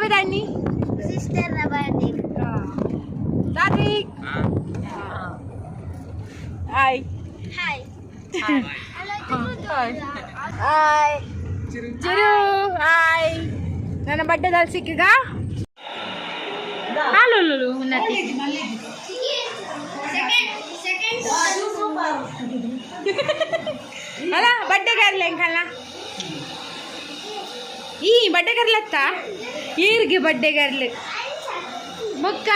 ಪರ್ಬದಾನಿ sister ನ birthday. Karthik hi hi hi Chiru hi ನನ್ನ ಬಡ್ಡೆದಲ್ಲಿ ಸಿಕ್ಕಿಗ ಹಾಲು ಉನ್ನತಿ ಸೆಕೆಂಡ್ ಸೆಕೆಂಡ್ ಅಲ್ಲ ಬಡ್ಡೆಗಾರ್ಲೆ ಎಂಕಲ್ಲ ಈ ಬಡ್ಡೆಗಾರ್ಲತ್ತ ಈರ್ಗೆ ಬಡ್ಡೆಗಾರ್ಲು ಬೊಕ್ಕ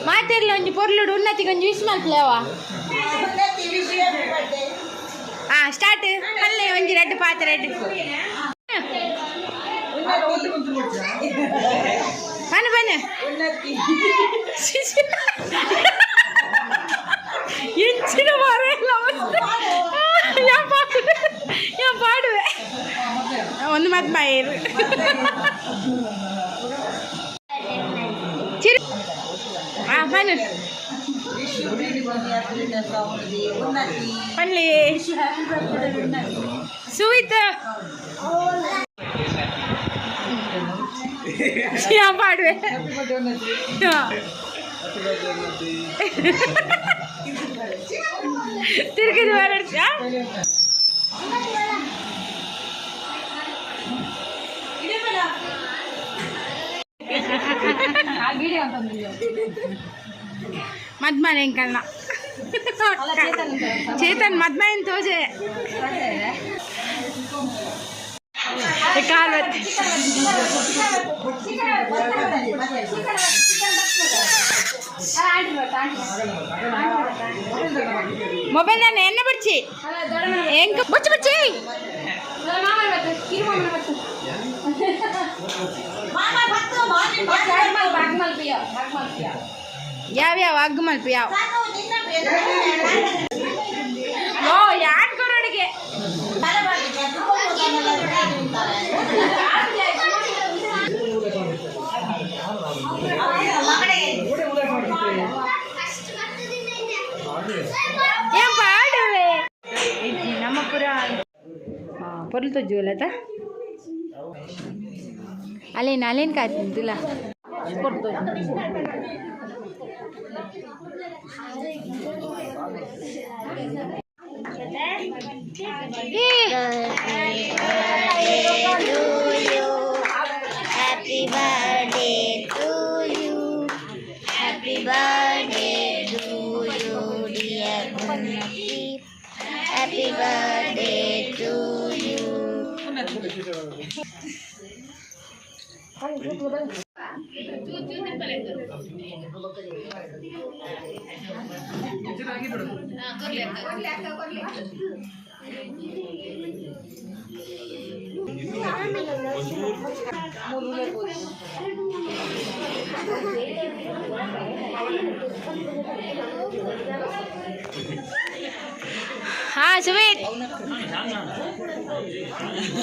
ಮಾತೆರ್ಲ ಒಂಜಿ ಪೊರ್ಲುಡು ಉನ್ನತಿಗೆ ಒಂಜಿ ವಿಶ್ ಮಲ್ಪಲೇವ ಹಾ ಸ್ಟಾರ್ಟ್ ಅಲ್ಲೇ ಒಂಜಿ ರೆಡ್ ಪಾತ್ರೆ ರೆಡ್ ಬನ್ನಿ ಬನ್ನಿ ಎಂಚಿನ ಮಾರ ಪಾಡುವೆ ಒಂದು ಮತ್ ಮಾಯರು ಚಿರು ಹಾ ಬನ್ನಿ ಪನ್ಲಿ ಸುವಿತ್ ಯಾ ಪಾಡುವೆ ತಿರುಗಿದ ಮದ್ಮಾನ ಎಂಕಲ್ನ ಚೇತನ್ ಮದ್ಮಾಯನ್ ತೋಜೆ ಕಾಲ್ ಮೊಬೈಲ್ ನಾನು ಎಣ್ಣೆ ಬಿಡ್ಚಿ ಎಂಕ ಬುಚ್ಚಿ ಬುಚ್ಚಿ ಯಾವ ಯಾವ ಅಗ್ಗ ಮಲ್ಪ ಯಾವ ಓ ಯಾನ್ ಕೊರೋಡಿಗೆ ಏನ್ ಪಾಡುವೆ ಇಜ್ಜಿ ನಮ್ಮ ಪುರ ಪೊರ್ಲು ತೊಜ್ಜುವಲ್ಲತ ಅಲೇನ್ ಅಲೇನ್ ಕಾಯ್ತಿಲ್ಲ Happy birthday to you. Happy birthday to you, dear Unnati. Happy birthday to you. ಹಾ ಸುವೀತ್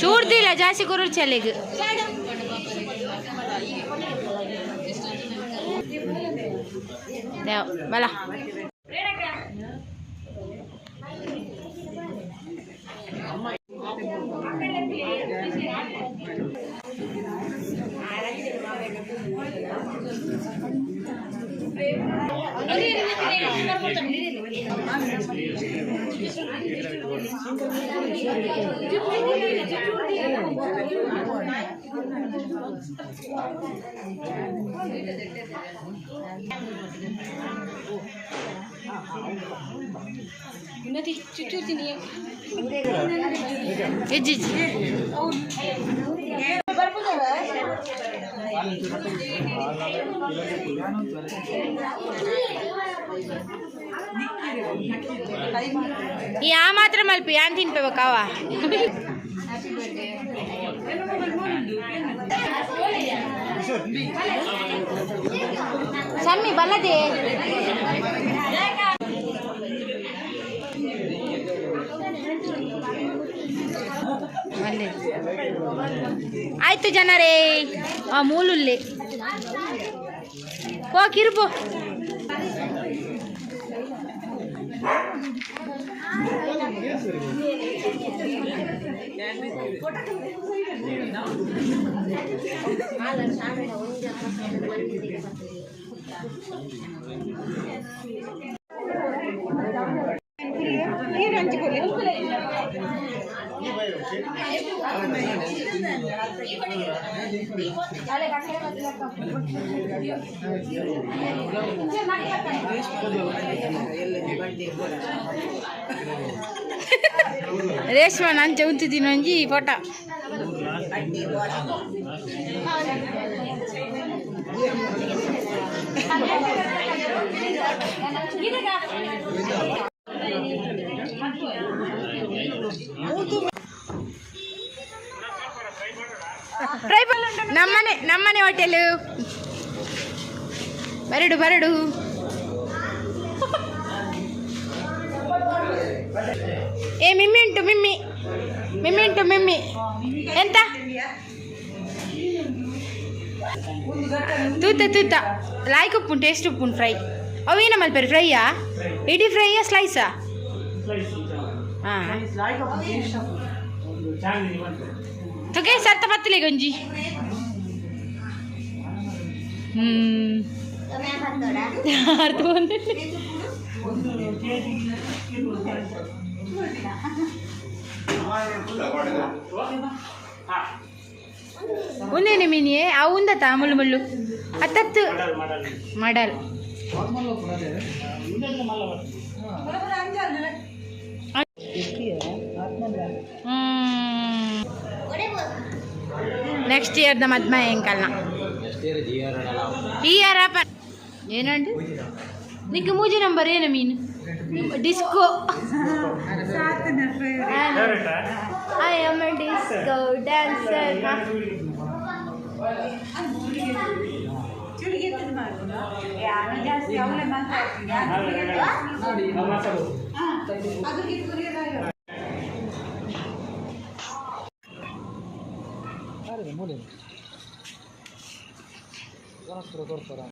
ಚೂಡ್ದಿಲ್ಲ ಜಾಸ್ತಿ ಕೊರರು ಚಲಿಗ್ ಬಲ ಇಜ್ಜಿ ಈ ಆ ಮಾತ್ರ ಮಲ್ಪಿ ಯಾನ್ ತಿನ್ಪೇಬೇಕಾವ ಸಮ್ಮಿ ಬಲ್ಲದೆ ಬಲ್ಲೆ. ಆಯ್ತು ಜನರೇ ಆ ಮೂಲುಲ್ಲೆ ಪೋ ಕಿರುಪು. ರೇಷ್ಮಾ ನಂಚೆ ಉಂತಿದ್ದೀನಿ ಒಂಜಿ ಫೋಟೋ. ನಮ್ಮನೆ ನಮ್ಮನೆ ಹೋಟೆಲ್. ಬರಡು ಬರಡು. ಏ ಮಿಮ್ಮಿ ಉಂಟು, ಮಿಮ್ಮಿ ಮಿಮ್ಮಿ ಉಂಟು, ಮಿಮ್ಮಿ ಎಂತ ತೂತ ತೂತ ಲಾಯ್ಕ್ ಉಪ್ಪುಂಡು, ಟೇಸ್ಟ್ ಉಪ್ಪುಂಡು. ಫ್ರೈ ಅವೇನ ಮಲ್ಪೆರ್? ಫ್ರೈಯಾ, ಇಡೀ ಫ್ರೈಯಾ, ಸ್ಲೈಸಾ? ಹಾಂ, ತುಗೆ ಸರ್ತ ಪತ್ತಲೆ ಗಂಜಿ. ಅರ್ಥ ಬಂದಿಲ್ಲ. ಒಂದೇನೆ ಮೀನಿಯೇ ಆ ಉಂದತ ಮುಳ್ಳು ಮುಳ್ಳು ಅತ್ತತ್ತು ಮಾಡಲ್. ನೆಕ್ಸ್ಟ್ ಇಯರ್ದ ಮದ್ಮ ಎಂಕಲ್ನ ಈ ಇಯರ್ ಅಪ್ಪ ಏನಂಡು ನಿಕ್ಕ ಮೂಜಿ ನಂಬರ್ ಏನು ಮೀನು disco. I am a disco dancer.